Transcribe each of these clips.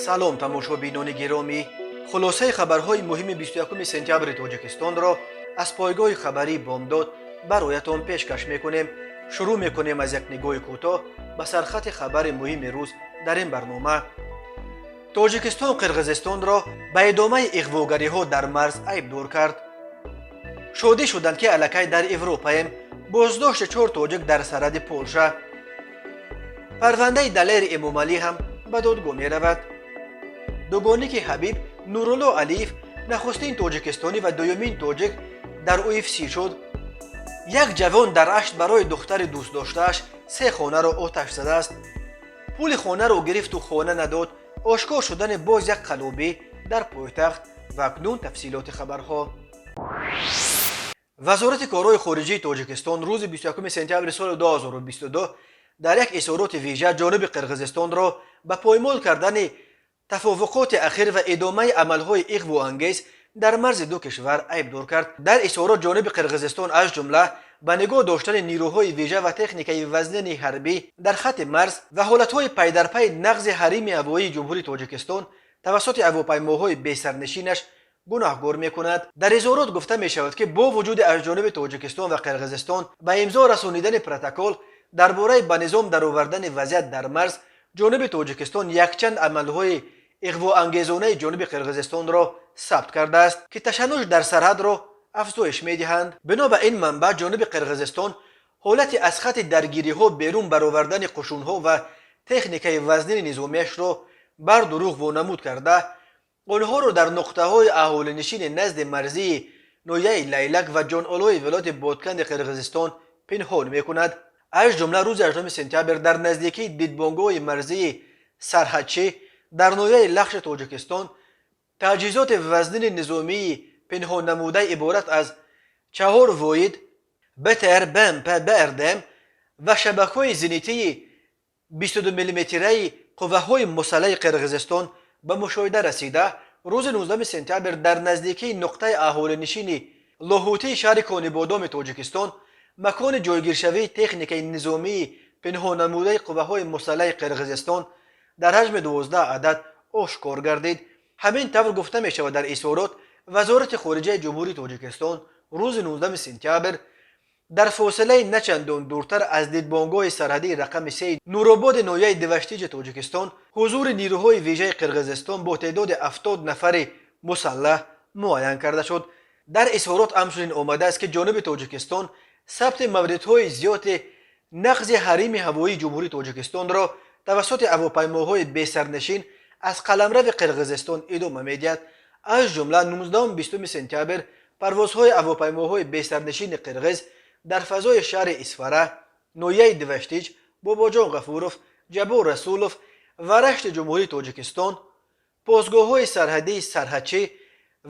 Салом, тамошобинони гиромӣ! Хулосаи хабарҳои муҳими 21 сентябри Тоҷикистонро аз пойгоҳи хабарии «Бомдод» бароятон пешкаш мекунем. Шурӯъ мекунем аз як нигоҳи кӯтоҳ ба сархати хабари муҳими рӯз дар ин барнома. Тоҷикистон Қирғизистонро ба идомаи иғвогариҳо дар марз айбдор кард. Шодӣ шуданд, ки аллакай дар Европаем. Боздошти чор тоҷик дар сарҳади Полша. Парвандаи Далери Эмомалӣ ҳам ба додгоҳ меравад. Дугоники Ҳабиб Нурулло Алиев нахустин тоҷикистонӣ ва дуюмин тоҷик дар UFC шуд. Як ҷавон дар Ашт барои духтари дӯстдоштааш се хонаро оташ задааст. Пули хонаро гирифту хона надод. Ошкор шудани боз як қаллобӣ дар пойтахт. Ва акнун тафсилоти хабарҳо. Вазорати корҳои хориҷии Тоҷикистон рӯзи 21 сентябри соли 2022 дар як изҳороти вижа ҷониби Қирғизистонро ба поймол кардани тафовуқоти ахир ва идомаи амалҳои иғвоангез дар марзи ду кишвар айбдор кард. Дар изҳорот ҷониби Қирғизистон, аз ҷумла ба нигоҳ доштани нирӯҳои вижа ва техникаи вазнини ҳарбӣ дар хатти марз ва ҳолатҳои пайдарпайи нақзи ҳарими ҳавоии Ҷумҳурии Тоҷикистон тавассути ҳавопаймоҳои бесарнишинаш гунаҳгор мекунад. Дар изҳорот гуфта мешавад, ки бо вуҷуди аз ҷониби Тоҷикистон ва Қирғизистон ба имзо расонидани протокол дар бораи ба низом даровардани вазъият дар марз, ҷониби Тоҷикистон якчанд амалҳои иғвоангезонаи ҷониби Қирғизистонро сабт кардааст, ки ташаннуҷ дар сарҳадро афзоиш медиҳанд. Бино ба ин манбаъ, ҷониби Қирғизистон ҳолати аз хатти даргириҳо берун баровардани қушунҳо ва техникаи вазнини низомиашро бар дурӯғ вонамуд карда, онҳоро дар нуқтаҳои аҳолинишини назди марзии ноҳияи Лайлак ва Ҷонолои вилояти Ботканди Қирғизистон пинҳон мекунад. Аз ҷумла, рӯзи 8 сентябр дар наздикии дидбонгоҳи марзии Сарҳадчӣ дар ноҳияи Лахши Тоҷикистон таҷҳизоти вазнини низомии пинҳоннамуда иборат аз чаҳор воҳид БТР, БМП, БРДМ ва шабакаҳои зенитии 22 миллиметраи қувваҳои мусаллаҳи Қирғизистон ба мушоҳида расида, рӯзи 19 сентябр дар наздикии нуқтаи аҳолинишини Лоҳутии шаҳри Конибодоми Тоҷикистон макони ҷойгиршавии техникаи низомии пинҳоннамудаи қувваҳои мусаллаҳи Қирғизистон дар ҳаҷми 12 адад ошкор гардид. Ҳамин тавр, гуфта мешавад дар изҳорот, Вазорати хориҷаи Ҷумҳурии Тоҷикистон рӯзи 19 сентябр дар фосилаи начандон дуртар аз дидбонгоҳи сарҳадии рақами сеи Нурободи ноҳияи Деваштиҷи Тоҷикистон ҳузури нирӯҳои вижаи Қирғизистон бо теъдоди 70 нафари мусаллаҳ муайян карда шуд. Дар изҳорот ҳамчунин омадааст, ки ҷониби Тоҷикистон сабти мавридҳои зиёди нақзи ҳарими ҳавоии Ҷумҳурии Тоҷикистонро тавассути ҳавопаймоҳои бесарнишин аз қаламрави Қирғизистон идома медиҳад. Аз ҷумла, 19-20 сентябр парвозҳои ҳавопаймоҳои бесарнишини қирғиз дар фазои шаҳри Исфара, ноҳияи Деваштич, Бобоҷон Ғафуров, Ҷаббор Расулов ва Рашти Ҷумҳурии Тоҷикистон, постгоҳҳои сарҳадии Сарҳадчӣ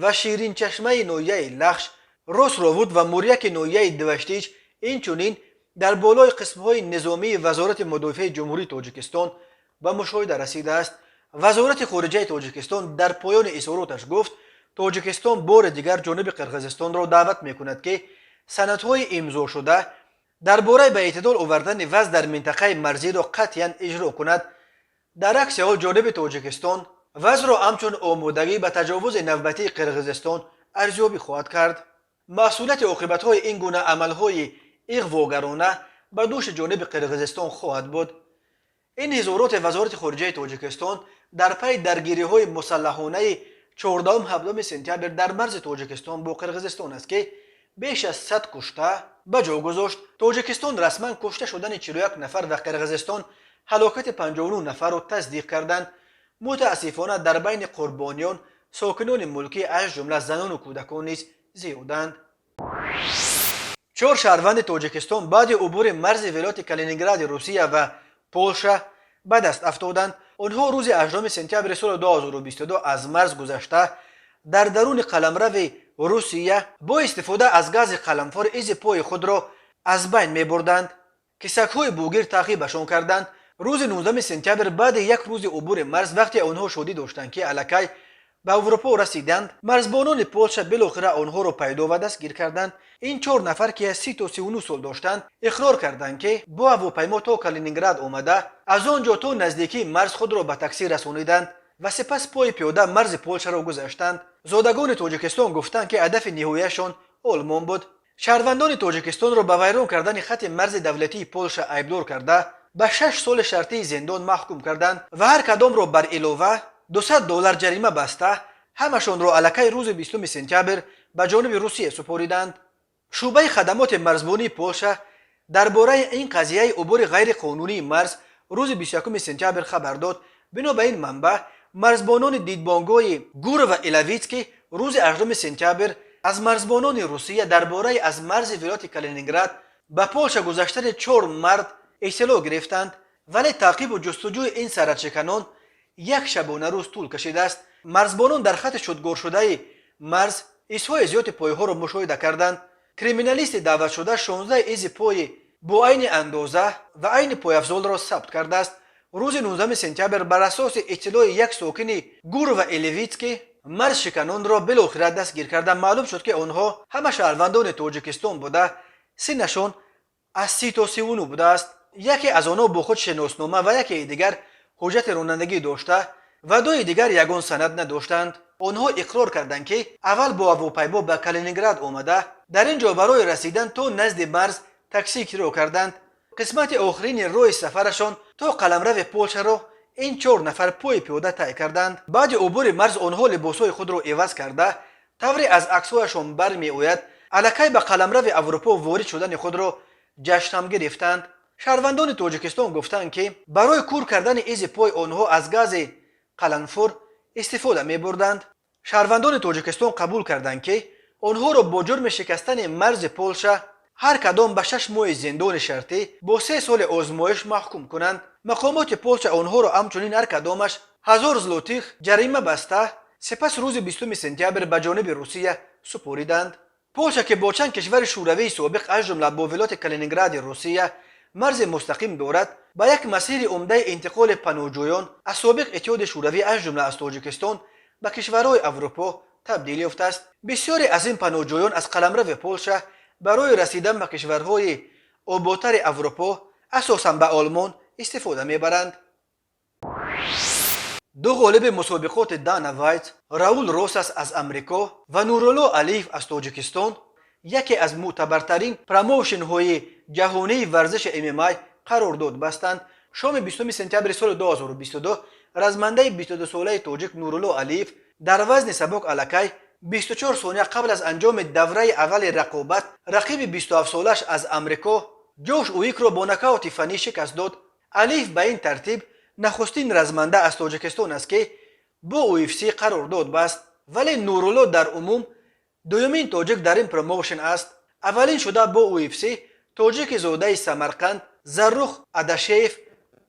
ва Ширинчашмаи ноҳияи Лахш, Ростровуд ва Муряки ноҳияи Деваштич, инчунин дар болои қисмҳои низомии Вазорати мудофиаи Ҷумҳурии Тоҷикистон ба мушоҳида расидааст. Вазорати хориҷаи Тоҷикистон дар поёни изҳороташ гуфт: Тоҷикистон бори дигар ҷониби Қирғизистонро даъват мекунад, ки санадҳои имзошуда дар бораи ба эътидол овардани вазъ дар минтақаи марзиро қатъиян иҷро кунад. Дар акси ҳол, ҷониби Тоҷикистон вазъро ҳамчун омодагӣ ба таҷовузи навбатии Қирғизистон арзёбӣ хоҳад кард. Масъулияти оқибатҳои ин гуна амалҳои иғвогарона ба дӯши ҷониби Қирғизистон хоҳад буд. Ин изҳороти Вазорати хориҷаи Тоҷикистон дар пайи даргириҳои мусаллаҳонаи 14-17 сентябр дар марзи Тоҷикистон бо Қирғизистон аст, ки беш аз 100 кушта ба ҷо гузошт. Тоҷикистон расман кушта шудани 41 нафар ва Қирғизистон ҳалокати 59 нафарро тасдиқ карданд. Мутаассифона, дар байни қурбониён сокинони мулкӣ, аз ҷумла занону кӯдакон низ зиёданд. Чор шаҳрванди Тоҷикистон баъди убури марзи вилояти Калинингради Русия ва Полша ба даст афтоданд. Онҳо рӯзи 8 сентябри соли 2022 аз марз гузашта, дар даруни қаламрави Русия бо истифода аз гази қаламфор изи пои худро аз байн мебурданд, ки сагҳои бугир таъқибашон карданд. Рӯзи 19 сентябр, баъди як рӯзи убури марз, вақте онҳо шодӣ доштанд, ки аллакай ба Аврупо расиданд, марзбонони Полша билохира онҳоро пайдо ва дастгир карданд. Ин чор нафар, ки аз 30 то 39 сол доштанд, иқрор карданд, ки бо ҳавопаймо то Калининград омада, аз он ҷо то наздикии марз худро ба таксӣ расониданд. Ва сипас пои пиёда марзи Полшаро гузаштанд. Зодагони Тоҷикистон гуфтанд, ки ҳадафи ниҳояшон Олмон буд. Шаҳрвандони Тоҷикистонро ба вайрон кардани хати марзи давлатии Полша айбдор карда, ба 6 соли шартии зиндон маҳкум карданд ва ҳар кадомро бар илова 200 доллар ҷарима баста, ҳамашонро аллакай рӯзи 20 сентябр ба ҷониби Русия супориданд. Шӯъбаи хадамоти марзбонии Полша дар бораи ин қазияи убури ғайриқонунии марз рӯзи 21 сентябр хабар дод. Бино ба ин манбаъ, марзбонони дидбонгоҳи Гурово Иловитски рӯзи 8 сентябр аз марзбонони Русия дар бораи аз марзи вилояти Калининград ба Полша гузаштани чор мард иттилоъ гирифтанд, вале таъқибу ҷустуҷӯи ин сарҳадшиканон як шабонарӯз тӯл кашидааст. Марзбонон дар хати шудгоршудаи марз изҳои зиёди пойҳоро мушоҳида карданд. Криминалисти даъватшуда 16 изи пои бо айни андоза ва айни пойафзолро сабт кардааст. Рӯзи 19 сентябр бар асоси иттилои як сокини Гурово Иловитски марзшиканонро билохира дастгир карда, маълум шуд, ки онҳо ҳама шаҳрвандони Тоҷикистон буда, синнашон аз 30 то 39 будааст. Яке аз онҳо бо худ шиноснома ва якеи дигар ҳуҷҷати ронандагӣ дошта ва дуи дигар ягон санад надоштанд. Онҳо иқрор карданд, ки аввал бо ҳавопаймо ба Калининград омада, дар ин ҷо барои расидан то назди марз таксӣ киро карданд. Қисмати охирини роҳи сафарашон то қаламрави Полшаро ин чор нафар пои пиёда тай карданд. Баъди убури марз онҳо либосҳои худро иваз карда, тавре аз аксҳояшон бармеояд, аллакай ба қаламрави Аврупо ворид шудани худро ҷашнам гирифтанд. Шаҳрвандони Тоҷикистон гуфтанд, ки барои кур кардани изи пой онҳо аз гази қаланфур истифода мебурданд. Шаҳрвандони Тоҷикистон қабул карданд, ки онҳоро бо ҷурми шикастани марзи Полша ҳар кадом ба 6 моҳи зиндони шартӣ бо 3 соли озмоиш маҳкум кунанд. Мақомоти Полша онҳоро ҳамчунин ҳар кадомаш 1000 злотих ҷарима баста, сипас рӯзи 20 сентябр ба ҷониби Русия супориданд. Полша, ки бо чанд кишвари шӯравии собиқ, аз ҷумла бо вилояти Калинингради Русия, марзи мустақим дорад, ба як масири умдаи интиқоли паноҳҷӯён аз собиқ Иттиҳоди Шӯравӣ, аз ҷумла аз Тоҷикистон, ба кишварҳои Аврупо табдил ёфтааст. Бисёре аз ин паноҳҷӯён аз қаламрави Полша барои расидан ба кишварҳои ободтари Аврупо, асосан ба Олмон, истифода мебаранд. Ду ғолиби мусобиқоти Дана Вайт, Раул Росас аз Амрико ва Нурулло Алиев аз Тоҷикистон, яке аз мӯътабартарин промоушенҳои ҷаҳонии варзиши ММА қарордод бастанд. Шоми 20 сентябри соли 2022 размандаи 22-солаи тоҷик Нурулло Алиев дар вазни сабук аллакай 24 сония қабл аз анҷоми давраи аввали рақобат рақиби 27-солааш аз Амрико Ҷош Уикро бо нокаути фаннӣ шикаст дод. Алиев ба ин тартиб нахустин разманда аз Тоҷикистон аст, ки бо UFC қарордод баст, вале Нурулло дар умум дуюмин тоҷик дар ин промоушен аст. Аввалин шуда бо UFC тоҷики зодаи Самарқанд Заррух Адашеев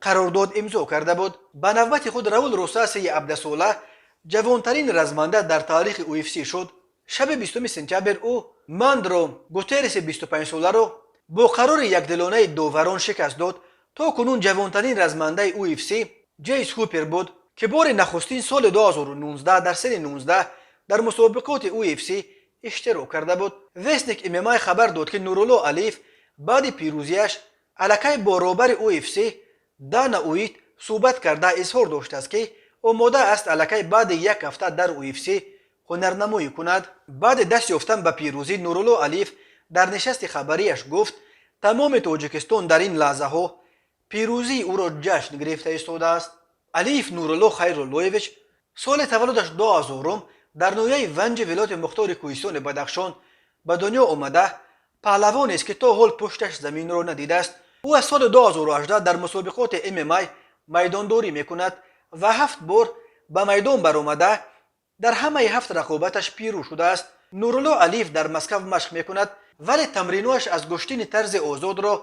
қарордод имзо карда буд. Ба навбати худ Раул Росаси 17-сола ҷавонтарин разманда дар таърихи UFC шуд. Шаби 20 сентябр ӯ Мандро Гутерреси 25-соларо бо қарори якдилонаи доварон шикаст дод. То кунун ҷавонтарин размандаи UFC Ҷейс Хупер буд, ки бори нахустин соли 2019 дар синни 19 дар мусобиқоти UFC иштирок карда буд. Вестник ММА хабар дод, ки Нурулло Алиев баъди пирӯзиаш аллакай бо роҳбари UFC Дана Уайт суҳбат карда, изҳор доштааст, ки омода аст аллакай баъди як ҳафта дар UFC ҳунарнамоӣ кунад. Баъди даст ёфтан ба пирӯзӣ Нурулло Алиев дар нишасти хабарияш гуфт, тамоми Тоҷикистон дар ин лаҳзаҳо пирӯзии ӯро ҷашн гирифта истодааст. Алиев Нурулло Хайруллоевич соли таваллудаш 2000-ум дар ноҳияи Ванҷи вилояти мухтори Кӯҳистони Бадахшон ба дунё омада, паҳлавонест, ки то ҳол пушташ заминро надидааст. Ӯ аз соли 2018 дар мусобиқоти ММА майдондорӣ мекунад ва ҳафт бор ба майдон баромада, дар ҳамаи ҳафт рақобаташ пирӯз шудааст. Нурулло Алиев дар Москав машқ мекунад, вале тамринҳояш аз гӯштини тарзи озодро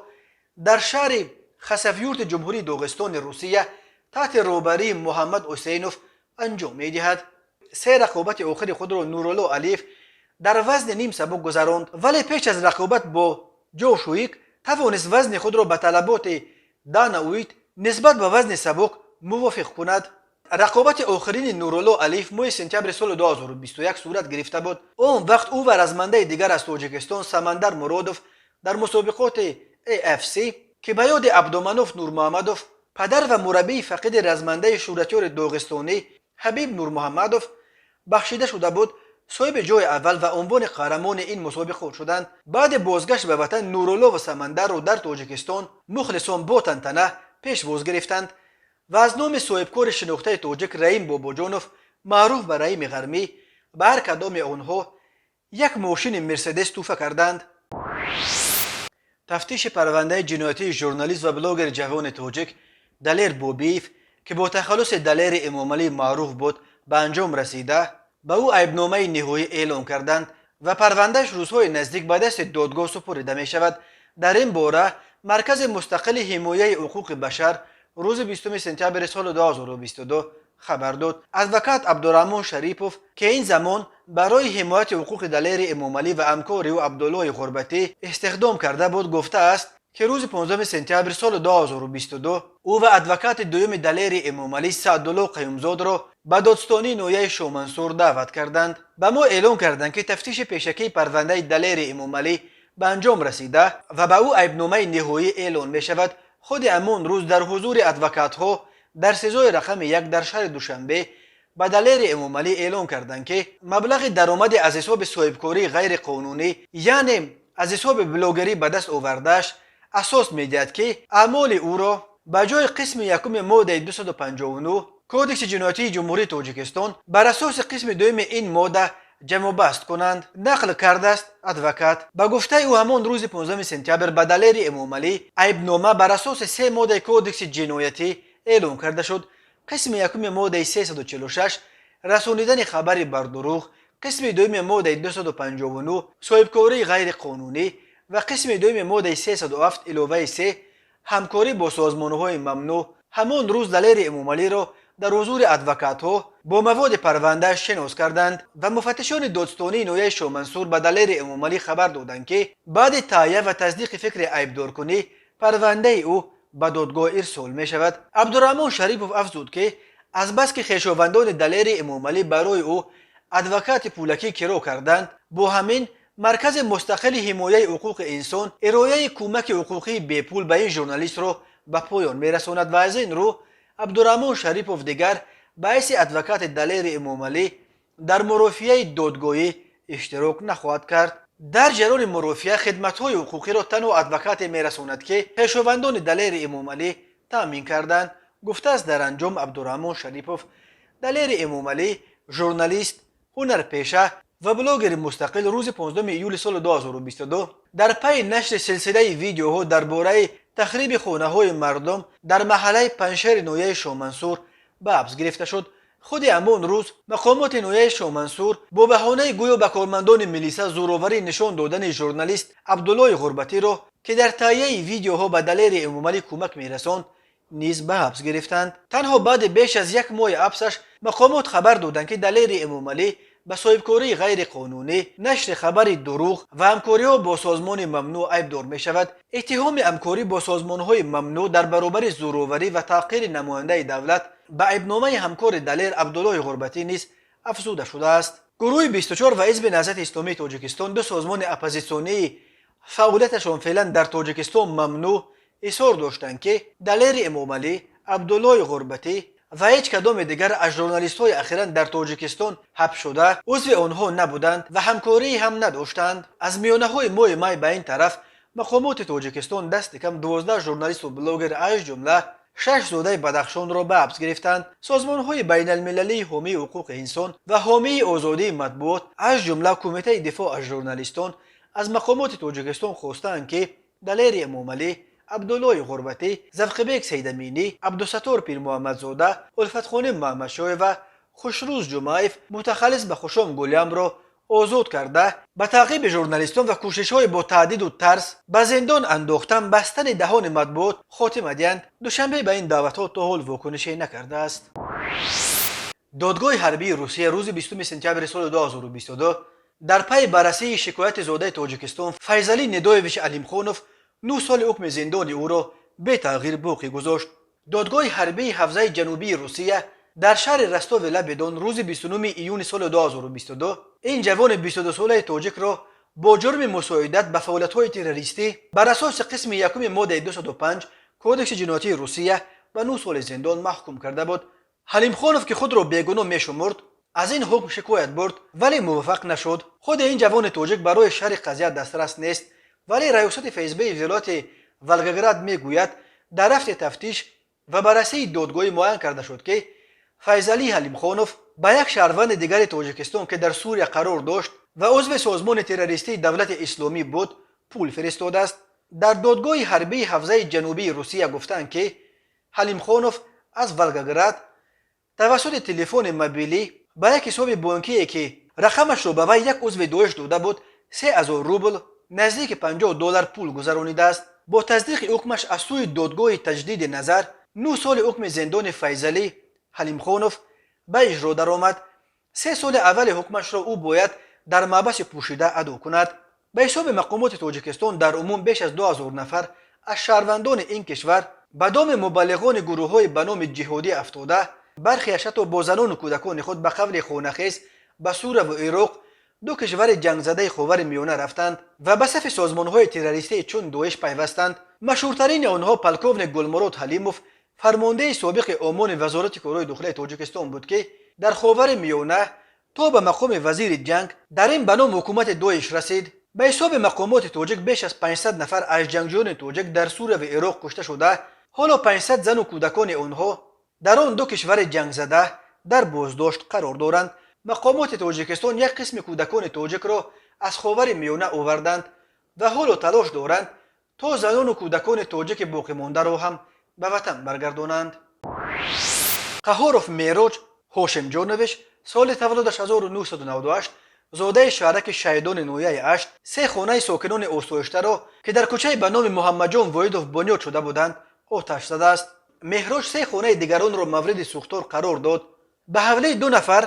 дар шаҳри Хасавюрти Ҷумҳурии Доғистони Русия таҳти роҳбарии Муҳаммад Ҳусейнов анҷом медиҳад. Се рақобати охири худро Нурулло Алиев дар вазни ним сабук гузаронд, вале пеш аз рақобат бо Ҷош Уик тавонист вазни худро ба талаботи Дана Уайт нисбат ба вазни сабук мувофиқ кунад. Рақобати охирини Нурулло Алиев моҳи сентябри соли 2021 сурат гирифта буд. Он вақт ӯ ва размандаи дигар аз Тоҷикистон Самандар Муродов дар мусобиқоти AFC, ки ба ёди Абдуманоф Нурмуҳаммадов, падар ва мураббии фақиди размандаи шӯҳратёри доғистонӣ Ҳабиб Нурмуҳаммадов бахшида шуда буд, соҳиби ҷои аввал ва унвони қаҳрамони ин мусобиқот шуданд. Баъди бозгашт ба ватан Нурулло ва Самандарро дар Тоҷикистон мухлисон бо тантана пешвоз гирифтанд ва аз номи соҳибкори шинохтаи тоҷик Раим Бобоҷонов, маъруф ба Раими Ғармӣ, ба ҳар кадоми онҳо як мошини Мерседес тӯҳфа карданд. Тафтиши парвандаи ҷиноятии журналист ва блогери ҷавони тоҷик Далер Бобиев, ки бо тахаллуси Далери Эмомалӣ маъруф буд, ба анҷом расида, ба ӯ айбномаи ниҳоӣ эълон карданд ва парвандааш рӯзҳои наздик ба дасти додгоҳ супорида мешавад. Дар ин бора Маркази мустақили ҳимояи ҳуқуқи башар рӯзи 20 сентябри соли 2022 хабар дод. Адвокат Абдураҳмон Шарипов, ки ин замон барои ҳимояти ҳуқуқи Далери Эмомалӣ ва ҳамкори ӯ Абдуллои Ғурбатӣ истихдом карда буд, гуфтааст, ки рӯзи 15 сентябри соли 2022 ӯ ва адвокати дуюми Далери Эмомалӣ Саъдулло Қаюмзодро ба додстонии ноҳияи Шомансур даъват карданд. Ба мо эълон карданд, ки тафтиши пешакии парвандаи Далери Эмомалӣ ба анҷом расида ва ба ӯ айбномаи ниҳоӣ эълон мешавад. Худи ҳамон рӯз дар ҳузури адвокатҳо дар СИЗОи рақами 1 дар шаҳри Душанбе ба Далери Эмомалӣ эълон карданд, ки маблағи даромади аз ҳисоби соҳибкории ғайриқонунӣ, яъне аз ҳисоби блогерӣ ба даст овардааш, асос медиҳад, ки аъмоли ӯро ба ҷои қисми якуми моддаи 259 Кодекси ҷиноятии Ҷумҳурии Тоҷикистон бар асоси қисми дуюми ин модда ҷамъубаст кунанд, нақл кардааст адвокат. Ба гуфтаи ӯ, ҳамон рӯзи 15 сентябр ба Далери Эмомалӣ айбнома бар асоси се моддаи Кодекси ҷиноятӣ эълон карда шуд: қисми якуми моддаи 346, расонидани хабари бардурӯғ, қисми дуюми моддаи 259, соҳибкории ғайриқонунӣ, ва қисми дуюми моддаи 307 иловаи 3, ҳамкорӣ бо созмонҳои мамнӯъ. Ҳамон рӯз Далери Эмомалиро дар ҳузури адвокатҳо бо маводи парвандааш шинос карданд ва муфаттишони додстонии ноҳияи Шомансур ба Далери Эмомалӣ хабар доданд, ки баъди таҳия ва тасдиқи фикри айбдоркунӣ парвандаи ӯ ба додгоҳ ирсол мешавад. Абдураҳмон Шарипов афзуд, ки азбаски хешовандони Далери Эмомалӣ барои ӯ адвокати пулакӣ киро карданд, бо ҳамин Маркази мустақили ҳимояи ҳуқуқи инсон ирояи кӯмаки ҳуқуқии бепул ба ин журналистро ба поён мерасонад ва аз ин рӯ Абдураҳмон Шарипов дигар ба ҳайси адвокати Далери Эмомалӣ дар мурофиаи додгоҳӣ иштирок нахоҳад кард. Дар ҷараёни мурофиа хидматҳои ҳуқуқиро танҳо адвокате мерасонад, ки хешовандони Далери Эмомалӣ таъмин карданд, гуфтааст дар анҷом Абдураҳмон Шарипов. Далери Эмомалӣ, журналист, ҳунарпеша ва блогери мустақил, рӯзи 15 июли соли 2022 дар пайи нашри силсилаи видеоҳо дар бораи тахриби хонаҳои мардум дар маҳаллаи Панҷшери ноҳияи Шомансур ба ҳабс гирифта шуд. Худи ҳамон рӯз мақомоти ноҳияи Шомансур бо баҳонаи гӯё ба кормандони милиса зӯроварӣ нишон додани журналист Абдуллои Ғурбатиро, ки дар таҳияи видеоҳо ба Далери Эмомалӣ кӯмак мерасонд, низ ба ҳабс гирифтанд. Танҳо баъди беш аз як моҳи ҳабсаш мақомот хабар доданд, ки Далери Эмомалӣ ба соҳибкории ғайриқонунӣ, нашри хабари дурӯғ ва ҳамкориҳо бо созмони мамнӯъ айбдор мешавад. Иттиҳоми ҳамкорӣ бо созмонҳои мамнӯъ дар баробари зӯроварӣ ва таҳқири намояндаи давлат ба айбномаи ҳамкори Далер Абдуллои Ғурбатӣ низ афзуда шудааст. Гурӯҳи 24 ва Ҳизби Наҳзати Исломии Тоҷикистон, ду созмони оппозитсионии фаъолияташон феълан дар Тоҷикистон мамнӯъ, изҳор доштанд, ки Далери Эмомалӣ, Абдуллои Ғурбатӣ ва ҳеҷ кадоме дигар аз журналистҳои ахиран дар Тоҷикистон ҳабсшуда узви онҳо набуданд ва ҳамкорӣ ҳам надоштанд. Аз миёнаҳои моҳи май ба ин тараф мақомоти Тоҷикистон дасти кам 12 журналисту блогер, аз ҷумла шаш зодаи Бадахшонро ба ҳабс гирифтанд. Созмонҳои байналмилалии ҳомии ҳуқуқи инсон ва ҳомии озодии матбуот, аз ҷумла Кумитаи дифоъ аз журналистон, аз мақомоти Тоҷикистон хостаанд, ки Далери Эмомалӣ, Абдуллои Ғурбатӣ, Завқибек Сайдаминӣ, Абдусаттор Пирмуҳаммадзода, Улфатхоним Маҳмадшоева, Хушрӯз Ҷумаев, мутахаллис ба Хушом Гулямро озод карда, ба таъқиби журналистон ва кӯшишҳои бо таҳдиду тарс ба зиндон андохтан, бастани даҳони матбуот хотима диҳанд. Душанбе ба ин даъватҳо то ҳол вокунише накардааст. Додгоҳи ҳарбии Русия рӯзи 20 сентябри соли 2022 дар пайи баррасии шикояти зодаи Тоҷикистон Файзалӣ Нидоевич Алимхонов 9 соли ҳукми зиндони ӯро бетағйир боқӣ гузошт. Додгоҳи ҳарбии ҳавзаи ҷанубии Русия дар шаҳри Ростови лаби Дон рӯзи 29 июни соли 2022 ин ҷавони 22-солаи тоҷикро бо ҷурми мусоидат ба фаъолиятҳои террористӣ бар асоси қисми якуми моддаи 205 Кодекси ҷиноятии Русия ба 9 соли зиндон маҳкум карда буд. Ҳалимхонов, ки худро бегуноҳ мешумурд, аз ин ҳукм шикоят бурд, вале муваффақ нашуд. Худи ин ҷавони тоҷик барои шарҳи қазия дастрас нест, вале раёсати ФСБи вилояти Волгоград мегӯяд, дар рафти тафтиш ва баррасии додгоҳӣ муайян карда шуд, ки Файзалӣ Ҳалимхонов ба як шаҳрванди дигари Тоҷикистон, ки дар Сурия қарор дошт ва узви созмони террористии Давлати Исломӣ буд, пул фиристодааст. Дар додгоҳи ҳарбии ҳавзаи ҷанубии Русия гуфтанд, ки Ҳалимхонов аз Волгоград тавассути телефони мобилӣ ба як ҳисоби бонкие, ки рақамашро ба вай як узви Доиш дода буд, 3000 рубл, наздики 50 доллар пул гузаронидааст. Бо тасдиқи ҳукмаш аз сӯи додгоҳи таҷдиди назар, 9 соли ҳукми зиндони Файзалӣ Ҳалимхонов ба иҷро даромад. 3 соли аввали ҳукмашро ӯ бояд дар маҳбаси пӯшида адо кунад. Ба ҳисоби мақомоти Тоҷикистон, дар умум беш аз 2000 нафар аз шаҳрвандони ин кишвар ба доми мубаллиғони гурӯҳҳои ба номи ҷиҳодӣ афтода, бархеаш ҳатто бо занону кӯдакони худ ба қавли хонахез ба Сураву Ироқ, ду кишвари ҷангзадаи Ховари Миёна рафтанд ва ба сафи созмонҳои террористии чун Доиш пайвастанд. Машҳуртарини онҳо полковник Гулмурод Ҳалимов, фармондеҳи собиқи ОМОНи Вазорати корҳои дохилаи Тоҷикистон буд, ки дар Ховари Миёна то ба мақоми вазири ҷанг дар ин ба ном ҳукумати Доиш расид. Ба ҳисоби мақомоти тоҷик, беш аз 500 нафар аз ҷангҷӯёни тоҷик дар Сурия ва Ироқ кушта шуда, ҳоло 500 зану кӯдакони онҳо дар он ду кишвари ҷангзада дар боздошт қарор доранд. Мақомоти Тоҷикистон як қисми кӯдакони тоҷикро аз Ховари Миёна оварданд ва ҳоло талош доранд, то занону кӯдакони тоҷики боқимондаро ҳам ба ватан баргардонанд. Қаҳоров Мероҷ Ҳошимҷонович, соли таваллудаш 1998, зодаи шаҳраки Шаҳидони ноҳияи Ашт, се хонаи сокинони осоиштаро, ки дар кӯчаи ба номи Муҳаммадҷон Воҳидов бунёд шуда буданд, оташ задааст. Меҳроҷ се хонаи дигаронро мавриди сӯхтор қарор дод. Ба ҳавлии ду нафар,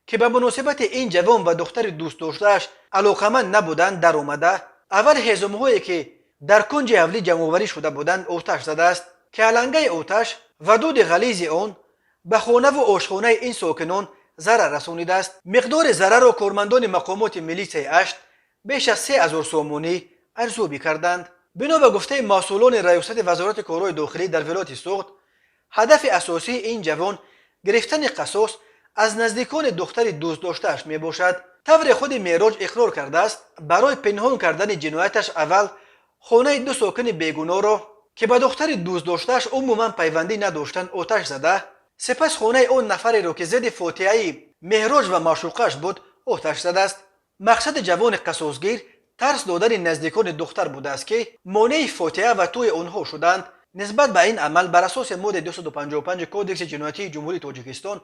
ки ба муносибати ин ҷавон ва духтари дӯстдоштааш алоқаманд набуданд, даромада, аввал ҳезумҳое, ки дар кунҷи ҳавлӣ ҷамъоварӣ шуда буданд, оташ задааст, ки алангаи оташ ва дуди ғализи он ба хонаву ошхонаи ин сокинон зарар расонидааст. Миқдори зарарро кормандони мақомоти милитсияи Ашт беш аз 3000 сомонӣ арзёбӣ карданд. Бино ба гуфтаи масъулони раёсати Вазорати корҳои дохилӣ дар вилояти Суғд, ҳадафи асосии ин ҷавон гирифтани қасос аз наздикони духтари дӯстдоштааш мебошад. Тавре худи Мероҷ иқрор кардааст, барои пинҳон кардани ҷинояташ аввал хонаи ду сокини бегуноҳро, ки ба духтари дӯстдоштааш умуман пайвандӣ надоштанд, оташ зада, сипас хонаи он нафареро, ки зидди фотиҳаи Меҳроҷ ва маъшуқааш буд, оташ задааст. Мақсади ҷавони қасосгир тарс додани наздикони духтар будааст, ки монеи фотиҳа ва тӯи онҳо шуданд. Нисбат ба ин амал бар асоси моддаи 255 Кодекси ҷиноятии Ҷумҳурии Тоҷикистон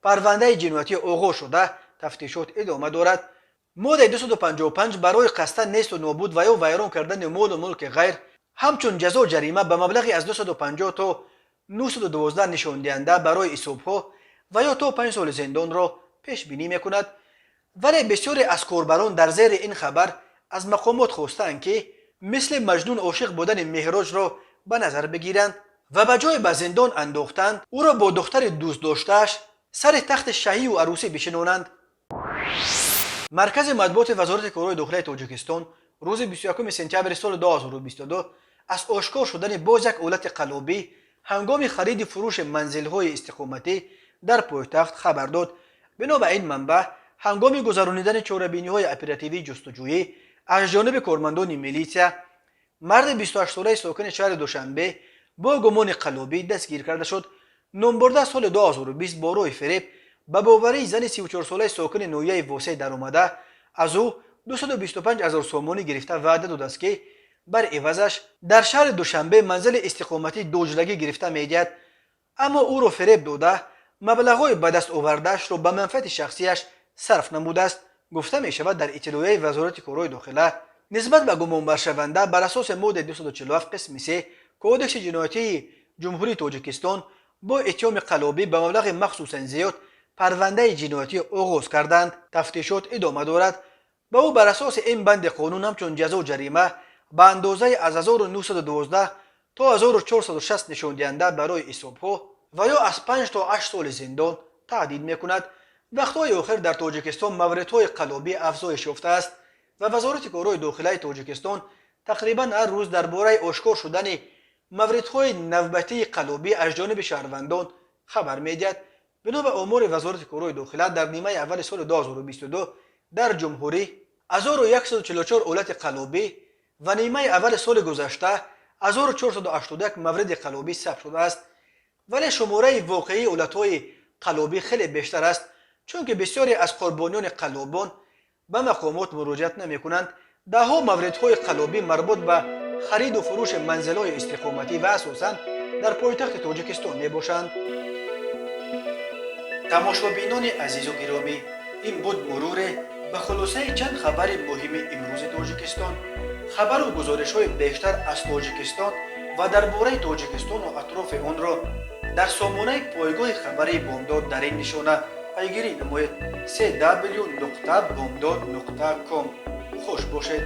парвандаи ҷиноятӣ оғоз шуда, тафтишот идома дорад. Моддаи 255 барои қасдан несту нобуд ва ё вайрон кардани молу мулки ғайр ҳамчун ҷазо ҷарима ба маблағи аз 250 то 912 нишондиҳанда барои ҳисобҳо ва ё то 5 соли зиндонро пешбинӣ мекунад. Вале бисёре аз корбарон дар зери ин хабар аз мақомот хостаанд, ки мисли Маҷнун ошиқ будани Меҳроҷро ба назар бигиранд ва ба ҷои ба зиндон андохтан ӯро бо духтари дӯстдоштааш сари тахти шаҳию арӯсӣ бишинонанд. Маркази матбуоти Вазорати корҳои дохилаи Тоҷикистон рӯзи 21 сентябри соли 2022 аз ошкор шудани боз як ҳолати қаллобӣ ҳангоми хариди фурӯши манзилҳои истиқоматӣ дар пойтахт хабар дод. Бино ба ин манбаъ, ҳангоми гузаронидани чорабиниҳои оперативии ҷустуҷӯӣ аз ҷониби кормандони милитсия марди 28-солаи сокини шаҳри Душанбе бо гумони қаллобӣ дастгир карда шуд. Номбурда соли 2020 бо роҳи фиреб ба боварии зани 34-солаи сокини ноҳияи Восеъ даромада, аз ӯ 225 ҳазор сомонӣ гирифта, ваъда додааст, ки бар ивазаш дар шаҳри Душанбе манзили истиқоматии дуҳуҷрагӣ гирифта медиҳад, аммо ӯро фиреб дода, маблағҳои ба даст овардаашро ба манфиати шахсияш сарф намудааст, гуфта мешавад дар иттилоияи Вазорати корҳои дохила. Нисбат ба гумонбаршаванда бар асоси моддаи 247 қисми 3 Кодекси ҷиноятии Ҷумҳурии Тоҷикистон бо иттиҳоми қаллобӣ ба маблағи махсусан зиёд парвандаи ҷиноятӣ оғоз карданд, тафтишот идома дорад. Ба ӯ бар асоси ин банди қонун ҳамчун ҷазо ҷарима ба андозаи аз 1912 то 1460 нишондиҳанда барои ҳисобҳо ва ё аз 5 то 8 соли зиндон таҳдид мекунад. Вақтҳои охир дар Тоҷикистон мавридҳои қаллобӣ афзоиш ёфтааст ва Вазорати корҳои дохилаи Тоҷикистон тақрибан ҳар рӯз дар бораи ошкор шудани мавридҳои навбатии қаллобӣ аз ҷониби шаҳрвандон хабар медиҳад. Бино ба омори Вазорати корҳои дохила, дар нимаи аввали соли 2022 дар ҷумҳурӣ 1144 ҳолати қаллобӣ ва нимаи аввали соли гузашта 1481 мавриди қаллобӣ сабт шудааст. Вале шумораи воқеии ҳолатҳои қаллобӣ хеле бештар аст, чунки бисёре аз қурбониёни қаллобон ба мақомот муроҷиат намекунанд. Даҳҳо мавридҳои қаллобӣ марбут ба хариду фурӯши манзилҳои истиқоматӣ ва асосан дар пойтахти Тоҷикистон мебошанд. Тамошобинони азизу гиромӣ, ин буд муруре ба хулосаи чанд хабари муҳими имрӯзи Тоҷикистон. Хабару гузоришҳои бештар аз Тоҷикистон ва дар бораи Тоҷикистону атрофи онро дар сомонаи пойгоҳи хабарии «Бомдод» дар ин нишона пайгирӣ намоед: cw.bomdod.com. Хуш бошед.